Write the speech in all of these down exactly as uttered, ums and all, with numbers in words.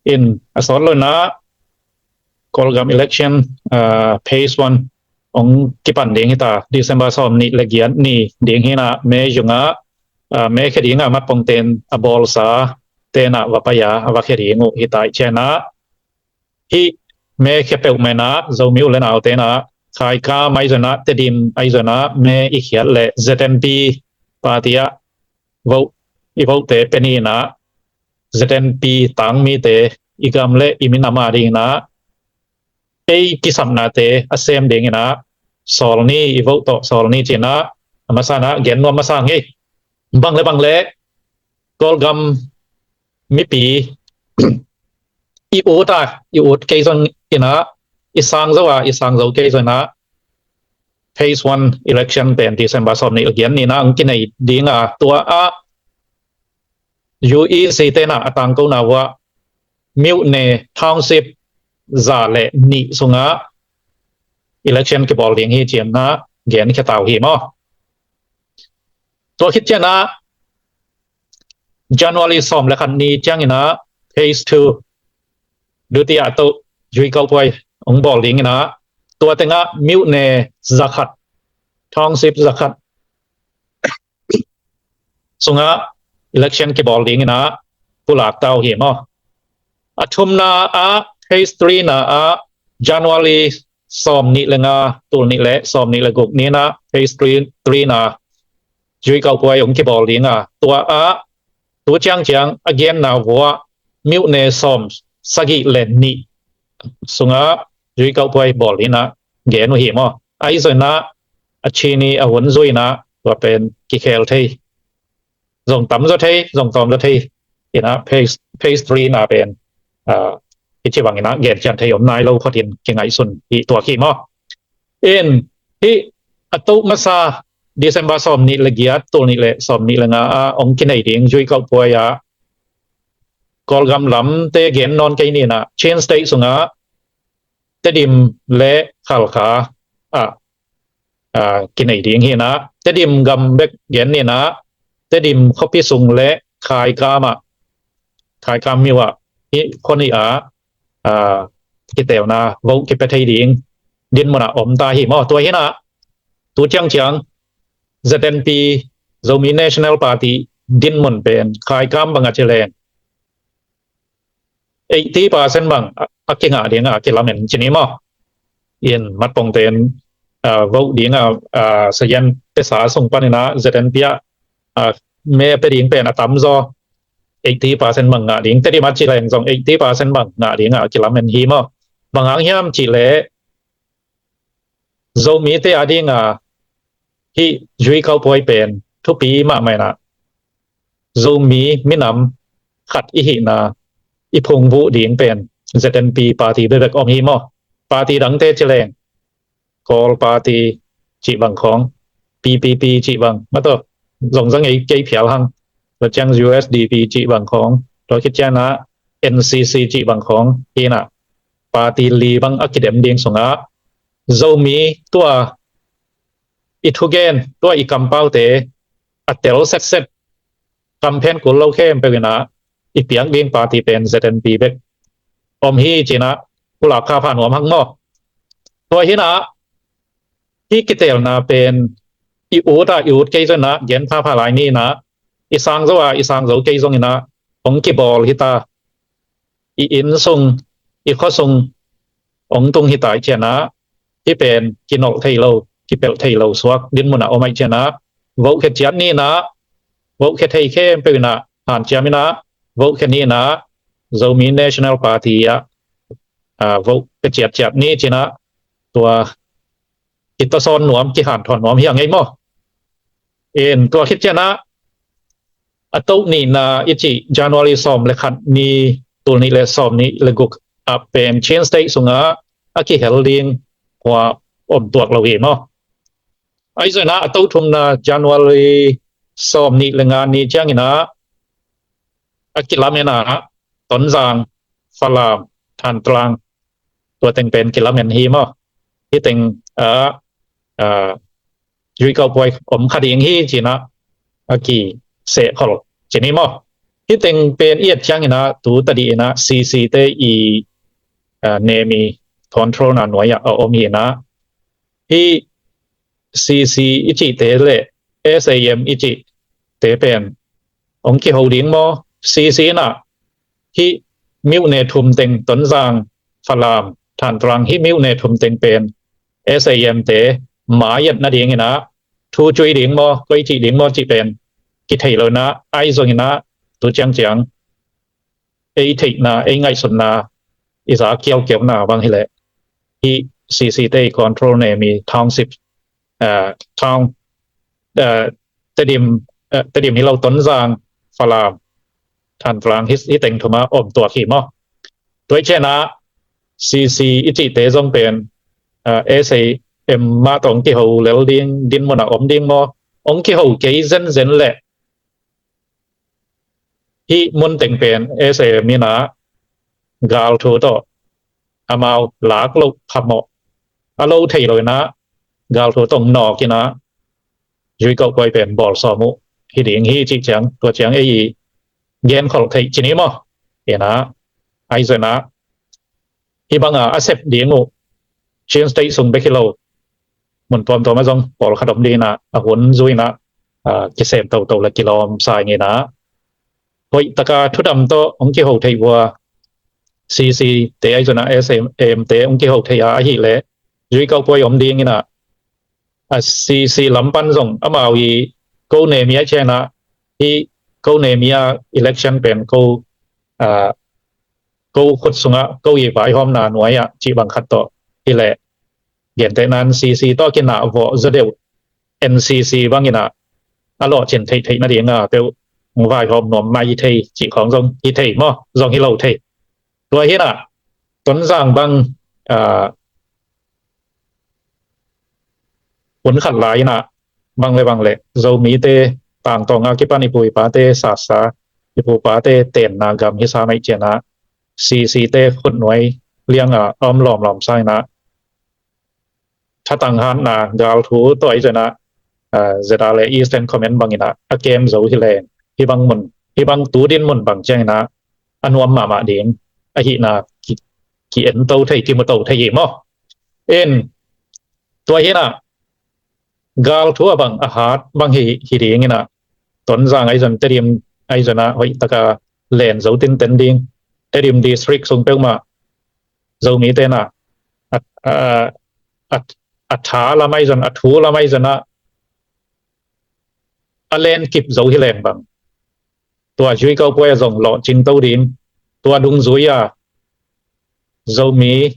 In a sawt lo in ah Kawlgam election, ah, phase one hong kipan ding hi ta, December sawm nih le giat ni ding hi in ah, May zungah, ah, mekhia ding a matpongten a bawlsa tenah va pai a, a va khia ding uh hi ta i cianah. Hih mekhia peuhmah in ah Zomi u le naute in ah, Khaikam ahi zongin ah, Tedim ahi zongin ah, me i khiat le Z N P party ah vote, i vote-te pia ni in ah, Z N P tangmite i gam le i minam a ding in ah ei kisapnate a sem ding in ah sawl ni, i vote tawh sawl ni ci in ah, a masa in ah gen nuam masa ing ei. Bang le bang le Kawlgam mipi i ut a, i ut kei zongin ah, i sang zo a, i sang zo kei zongin ah, phase one election pen December sawm nih le giat ni in ah hong kinei ding a, tua ah U E C te in ah a tangkona uah myone, township za le nih sungah election kibawl ding hi ci in ah gen khia ta uh hi maw. Tua khit cianah January sawm le khat ni ciangin ah phase two, duti a to, ရွေးကောက်ပွဲ hong bawl ding in ah, tua tengah myone za khat, township za khat sungah election kibawl ding in ah pulak ta uh hi maw. A thumna ah, phase three na ah, January sawm nih le nga, tul nih le sawm nih le guk ni in ah phase three, three na ရွေးကောက်ပွဲ hong kibawl ding a, tua ah tu ciangciang a genna uah myone sawm sagih le nih sungah ရွေးကောက်ပွဲ bawl ding in ah gen uh hi maw. Ahi zongin ah a cini a hun zui in ah tua pen kikhel thei, zong tam zaw thei, zong tawm zaw thei in ah phase, phase three na pen, ah, i ci bangin ah gen cian thei om nai lo phot in kingaihsun hi tuak hi maw. In hih a to masa December sawm nih le giat, tul nih le sawm nih le nga ah hong kinei ding ရွေးကောက်ပွဲ ah Kawlgam lamte gen nawn kei ni in ah, Chin State sungah Tedim le Khalkha ah, ah, kinei ding hi in ah, Tedim gam bek gen ni in ah, Tedim khuapi sung le Khaikam ah, Khaikam myo ah, hih khua nih ah, ah, kiteelna vote kipia thei ding dinmun ah om ta hi maw. Tua hi in ah tu ciangciang Z N P, Zomi National Party dinmun pen Khaikam bang a ci leng eighty percent bang a, a kingah ding a kilamen ci ni maw. In matpongten, ah, vote ding a, ah, sayan pesa sung panin ah Z N P ah, ah, me pia ding pen a tam zaw eighty percent bang ngah ding, Tedim a ci leng zong eighty percent bang ngah ding a kilamen hi maw. Bang hang hiam cih leh Zomite a ding a hih ရွေးကောက်ပွဲ pen thupi mahmah in ah, Zomi minam khat i hihna i phungvuh ding pen Z N P party bekbek om hi maw. Party dangte ci leng Kawl Party cih bang khawng, P P P cih bang, mataw, zong zang ei kei phial hang, tua ciang U S D P cih bang khawng, tua khit ciang ah N C C cih bang khawng hi in ah, party li bang a kidem ding sungah Zomi tua i thugen, tua i kampaute a tel setset, kamphen kul lo khempeuh in ah i piak ding party pen Z N P bek om hi ci in ah pulak phapha nuam hang maw. Tua hi in ah hih kiteelna pen i ut a, i ut kei zongin ah gen phapha lai ni in ah, i sang zo a, i sang zo kei zongin ah hong kibawl hi ta, i inn sung, i khua sung hong tung hi ta i ciang ah, hih pen kinolh thei lo, kipelh thei lo suak dinmun ah om a i ciang ah, vote khia ciat ni in ah, vote khia thei khempeuh in ah hanciam in ah vote khia ni in ah, Zomi National Party ah, ah, vote pia ciatciat ni ci in ah, tua kitawsawn nuam, kihanthawn nuam hi a ngei maw. In tua khit ciang ah a to nihna i cih January sawm le khat ni, tul nih le sawm nih le guk ah pen Chin State sungah a kihel ding hua om tuak lo hi maw. Ahi zongin ah a to thumna January sawm nih le nga ni ciangin ah a kilamen ah Tonzang, Falam, Thantlang, tua teng pen kilamen hi maw. Hih teng ah, ah, ရွေးကောက်ပွဲ om kha ding hi ci in ah a kisehkhol ci ni maw. Hih teng pen i et ciangin ah tu tadih in ah CC te i, ah, nemi control na nuai ah a om hi in ah, hih CC i cihte le SAM i cihte pen hong kiho ding maw? CC in ah hih myone thum teng, Tonzang, Falam, Thantlang, hih myone thum teng pen SAM te mai-et nadingin ah thu cui ding maw, koi cih ding maw cih pen kithei lo in ah, ahi zongin ah tu ciangciang ei theihna, ei ngaihsutna, i za kiaukiauna bang hileh hih CC te i control nemi township, ah, town, ah, Tedim, ah, Tedim hi lo, Tonzang, Falam, Thantlang, hih, hih teng thum ah om tuak hi maw? Tua hi ciangin ah CC i cihte zong pen, ah, SAM mah tawh hong kiho lel ding dinmun ah om ding maw? Hong kiho kei zenzen leh hih mun teng pen SAM in ah gal thu tawh amau lak loh phamawh a lo thei lo in ah, gal thu tawh nawk in ah, Zui Kauh Puai pen bawl sawm uh hi ding hi cih ciang, tua ciang ei i genkholh theih ci ni maw? In ah, ahi zongin ah hih bang a a sep ding uh Chin State sung bek hi lo, mun tuamtuam ah zong pawlkhat om ding in ah, a hun zui in ah, ah, kisem toto le kilawm sa ing in ah, hoih taka thudam tawh hong kiho thei uh a, CC te ahi zongin ah SAM te hong kiho thei a, ahih leh Zui Kauh Puai om ding in ah, a CC lam pan zong amau i ko nemi ahih ciangin ah, hih ko nemi a election pen ko, ah, ko khut sungah ko i vaihawmna nuai ah cih bang khat tawh hileh, gentehna in CC tawh kinah vawh zaw deuh NCC bang in ah a lawhcin theihtheih nading a peuh vaihawm nuam mai hi thei cih khawng zong hi thei maw, zong hi lo thei. Tua hi in ah Tonzang bang, ah, hun khat lai in ah bang le bang le Zomite tangtawng a kipan i pu i pate sasa, i pu pate tenna gam hi sa mai ciangin ah CC te khutnuai liang a om lawmlawm sa in ah, thatang hatna gal thu tawh ahi zongin ah, ah, ZRA le Eastern Command bang in ah a kem zo hi leng, hih bang mun, hih bang tu dinmun bang ciangin ah a nuam mahmah ding ahihna ki, ki-en to thei, kimu to thei hi maw? In, tua hi in ah gal thu a bang a hat bang hi, hi ding in ah, Tonzang ahi zong, Tedim ahi zong ah hoih taka len zo tinten ding, Tedim district sung peuhmah Zomite in ah a, a, a, a tha lam ahi zong, a thu lam ahi zong ah a len kip zo hi leng bang, tua Zui Kauh Puai a zong lawhcing to ding, tua dungzui a Zomi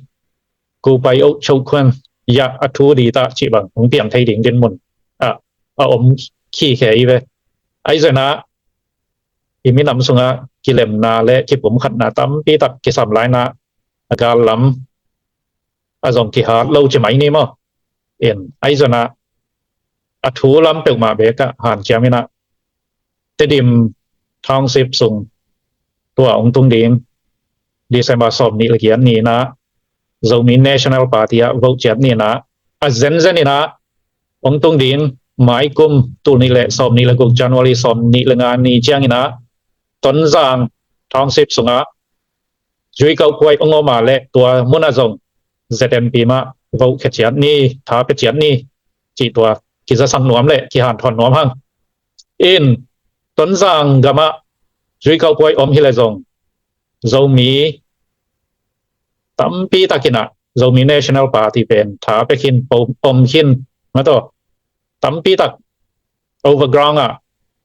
Kupai Oh Cho Khuan Yah a thu di ta cih bang hong piang thei ding dinmun ah a om khikhe hi ve. Ahi zong ah i minam sungah kilemna le kipumkhatna tampi tak kisam lai in ah, a gal lam a zong kihat lo ci mai ni maw? In, ahi zong ah a thu lam peuhmah bek ah hanciam in ah, Tedim Township sung tua hong tung ding December sawm nih le giat ni in ah Zomi National Party ah vote ciat ni in ah, a zenzen in ah hong tung ding mai kum tul nih le sawm nih le guk, January sawm nih le nga ni ciangin ah Tonzang Township sungah Zui Kauh Puai hong om a leh tua mun ah zong ZNP mah vote khia ciat ni, tha pia ciat ni cih tua kizasak nuam le kihanthawn nuam hang. In, Tonzang gam ah Zui Kauh Puai om hi leh zong Zomi tampi tak in ah Zomi National Party pen tha pia khin, pom, om khin, mataw, tampi tak overground ah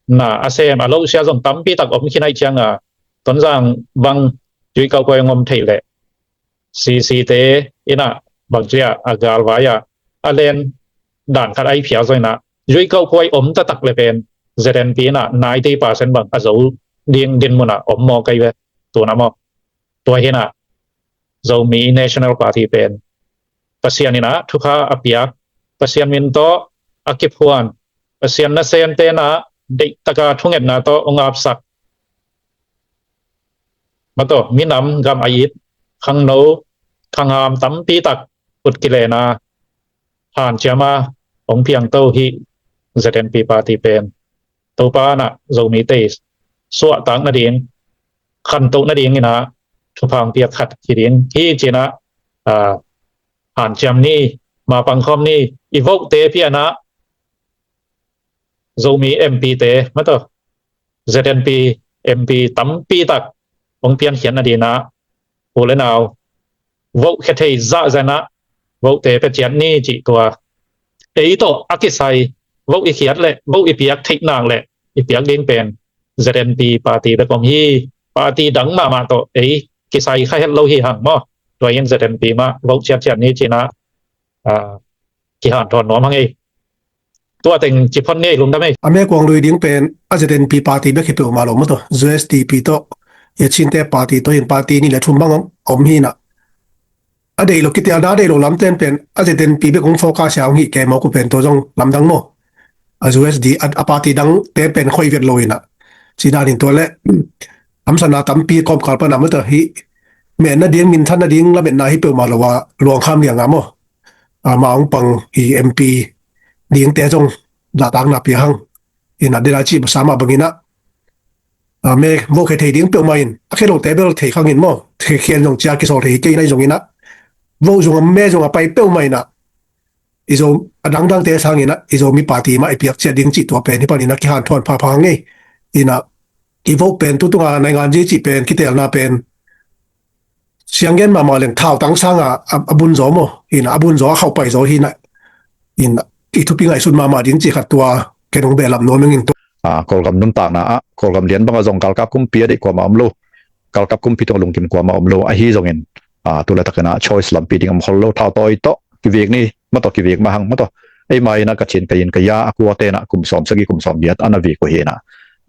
na a sem a lo sia zong tampi tak om khin ahih ciang a, Tonzang bang Zui Kauh Puai hong om theih leh CC te in ah bangci a, a galvai ah a len dan khat ahi phial zong in ah, Zui Kauh Puai om taktak le pen ZNP in ah ninety percent bang a zo ding dinmun ah om mawk ahi ve, tu in ah maw. Tua hi in ah Zomi National Party pen Pasian in ah thupha a piak, Pasian min tawh a kiphuan, Pasian nasemte in ah deihtak a thungetna tawh hong apsak, mataw, minam gam a it khangno khangham tampi tak ut kilen a, hanciam a hong piang to hih ZNP party pen Topa in ah Zomite suahtak nading, khantoh nading inah thupha piak khat hi ding hi cinah, ah, hanciam ni, mapang khawm ni. I vote te pianah Zomi M P te mataw, Z N P M P tampi tak hong piankhiat nadinah u le nau vote khia thei zahzah inah vote te pia ciat ni cih tua. Ei tawh a kisai vote i khiat le vote i piak theih nak le i piak ding pen Z N P party bek om hi. Party dang mahmah tawh ei kisai kha het lo hi hang maw. Tua in Z N P mah vote ciat ciat ni cinah, ah, kihanthawn nuam hang ei. Tua teng ci phot ni ei, lungdam ei. A mekuang lui ding pen a Z N P party bek hi peuhmah lo maw tawh, U S D P tawh, i Chinte party tawh in party nih le thum bang om, om hi inah. A deih lo, kitelna a deih lo lamten pen a Z N P bek hong focus a hong hih kei mawk uh pen tua zong lamdang maw. A U S D a, a party dangte pen khoi vet lo inah. Ci danin tua le, hamsatna tampi kawmkal pana maw tawh hih, metna ding, minthan nading lametna hi peuhmah lo a, luangkham lianga maw, ah, mah hong pang hi M P dingte zong zahtakna pia hang. Inah dena cih masa mah banginah, ah, me vote khia thei ding peuhmah in, a khia lote bel thei khangin maw, thei khian zong cia kisawl thei hi kei inah, i zonginah vote zong a me zong a pai peuhmah inah i Zo a dangdangte sanginah i Zomi party mah i piak ciat ding cih tua pen hi paninah kihanthawn phapha hang ei. Inah i vote pen tutunga naingan zi cih pen kitelna pen sianggen mahmah leng thautang sanga a, a bun zaw maw, inah a bun zaw a khauhpai zaw hi inah, inah i thupi ngaihsut mahmah ding cih khat tua ken hong behlap nuam ing in tua. Ah, Kawlgam nuntakna ah Kawlgam lian bangah zong galkap kumpi a deih kuamah om lo, galkap kumpi tawh lungkim kuamah om lo ahi zongin, ah, tu laitakinah choice lampi ding om khol lo, thautawi tawh kivek ni maw tawh, kivek mah hang maw tawh. Eima inah ka chin ka in ka ya a kua tenah kum sawm sagih kum sawm giat ana vek uh hi inah,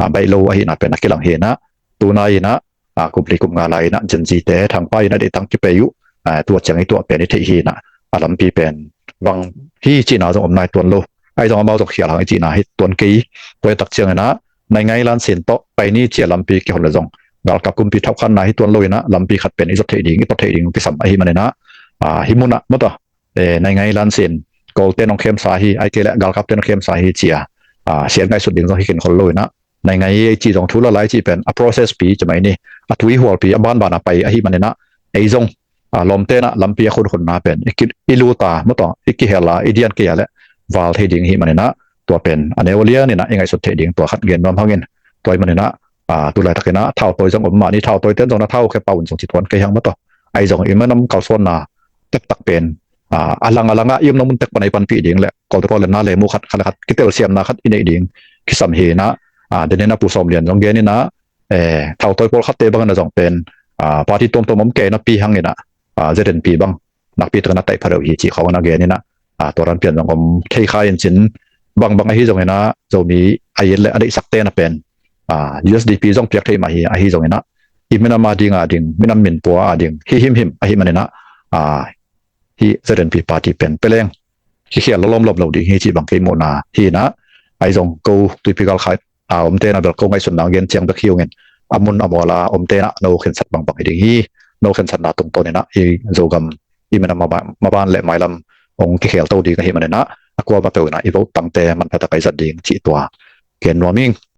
ah, baih lo ahihna pen a kilang hi inah. Tuna inah, ah, kum li kum nga lai inah Gen Z te thangpa inah deih tang kipei uh, ah, tua ciang i tuah pen i theih hi inah, a lampi pen vang hi cihna zong om nai tuan lo. Ahi zong amau zong khial hang i cihna hi tuan kei. Tua i tak cianginah naingai lansin tawh pai ni cia lampi kihon le zong galkap kumpi thauhkhanna hi tuan lo inah lampi khat pen i zot theih ding, i tot theih ding kisam ahi maninah, ah, hi munah maw tawh, eh, naingai lansin Kawlte nong khemsa hi, ai kei le galkapte nong khemsa hi cia, ah, siat ngaihsut ding zong hi kin khol lo inah, naingai ei cih zong thu lalai cih pen a process pi ci mai ni, a tui hualpi a banbana pai ahi maninah, ei zong, ah, lawmtenah lampi a khunkhunna pen i ki, i luta maw tawh, i kihela, i dian kei a le val thei ding hi maninah, tua pen a neu lianinah i ngaihsut theih ding tua khat gen nuam hangin. Tua hi maninah, ah, tu laitakinah thautawi zong om mah ni, thautawi ten zong na thau khe pau in zong ci tuan kei hang maw tawh. Ahi zong i minam kalsuanna tektak pen, ah, a lang a langah i omna mun tek pan a i panpih ding le Kawlte pawl le na le mu khat, khat le khat kitelsiamna khat i neih ding kisam hi inah, ah, denin a Pu Sawm Lian zong gen inah, eh, thautawi pawlkhatte bangin a zong pen, ah, party tuamtuam om kei napi hanginah, ah, Z N P bang nakpi takin a taih pha deuh hi cih khawng a gen inah, ah, tua dan pian zong om thei kha in cin, bangbang ahi zonginah Zomi a it le a deihsakte na pen, ah, U S D P zong piak thei mah hi ahi zonginah i minam a dinga ding, minam minpua a ding hi himhim ahi maninah, ah, hih Z N P party pen peleng hi khial lo lawmlawm lo ding hi cih bang kei muhna hi inah. Ahi zong ko tuipi galkap a omte na bel ko ngaihsutna gen ciang bek hi ungin a mun a mual a omte na no khensat bangbang hi ding hi. No khensatna tungtawn inah i Zogam i minam maban le mailam hong kikhel to ding ahi maninah a kuamah peuh inah i vote tangte manpha tak a i zat ding cih tua gen nuam ing.